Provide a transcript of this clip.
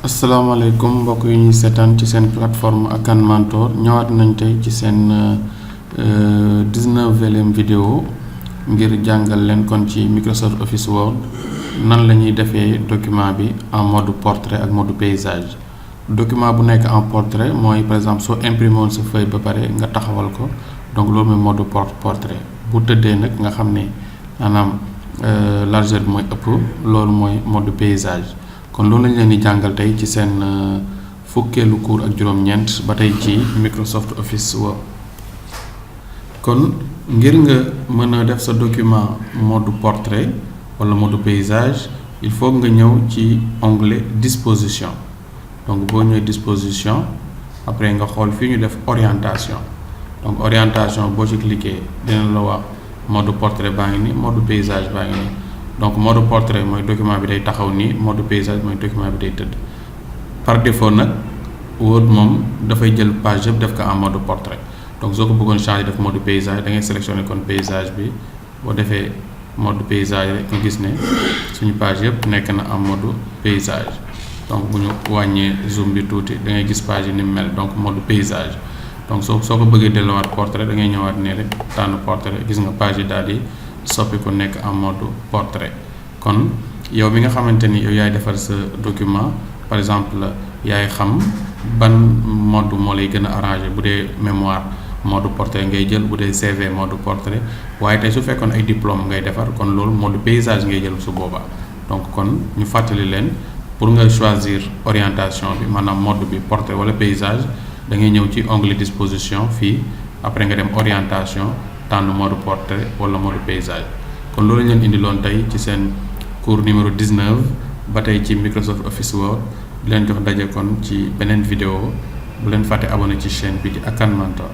asalaamaaleykum mbokk yi ñuy seetaan ci seen plateforme Akan Mentor ñëwaat nañ tey ci seen 19e vidéo ngir jàngal leen kon ci Microsoft Office Word nan la ñuy defee document bi en mode portrait ak mode paysage. Document bu nekk en portrait mooy par exemple soo imprimé woon sa feuille ba pare nga taxawal ko donc loolu mooy mode portrait bu tëddee nag nga xam ne maanaam largeur bi mooy ëpp loolu mooy mode paysage. kon loolu lañ leen di jàngal tey ci seen fukkeelu cours ak juróom-ñeent ba tey ci Microsoft Office Word. kon ngir nga mën a def sa document mode portrait wala mode paysage il faut nga ñëw ci onglet disposition. donc boo ñëwee disposition après nga xool fii ñu def orientation donc orientation boo ci cliquer dina la wax mode portrait baa ngi nii mode paysage baa ngi nii. donc mode portrait mooy document bi day taxaw nii mode paysage mooy document bi day tëdd par défaut nag Word moom dafay jël page yëpp def ko en mode portrait donc soo ko bëggoon changer def mode paysage da ngay sélectionner kon paysage bi boo defee mode paysage rek nga gis ne suñu page yëpp nekk na en mode paysage donc bu ñu wàññee zoom bi tuuti da ngay gis page yi ni mu mel donc mode paysage donc soo ko bëggee delluwaat portrait da ngay ñëwaat ne rek tànn portrait gis nga page yi daal di soppi ko nekk en mode portrait. kon yow mi nga xamante ni yow yaay defar sa document par exemple yaay xam ban mode moo lay gën a arrangé bu dee mémoire mode portrait ngay jël bu dee CV mode portrait waaye tey su fekkoon ay diplôme ngay defar kon loolu mode paysage ngay jël su boobaa. donc kon ñu fàttali leen pour nga choisir orientation bi maanaam mode bi portrait wala paysage da ngay ñëw ci onglet disposition fii après nga dem orientation. tànn mode portrait wala mode paysage. kon loolu leen indi loon tey ci seen cours numéro 19 ba tey ci Microsoft Office Word di leen jox daje kon ci beneen vidéo bu leen fàtte abonné ci chaîne bi di Akan Mentor.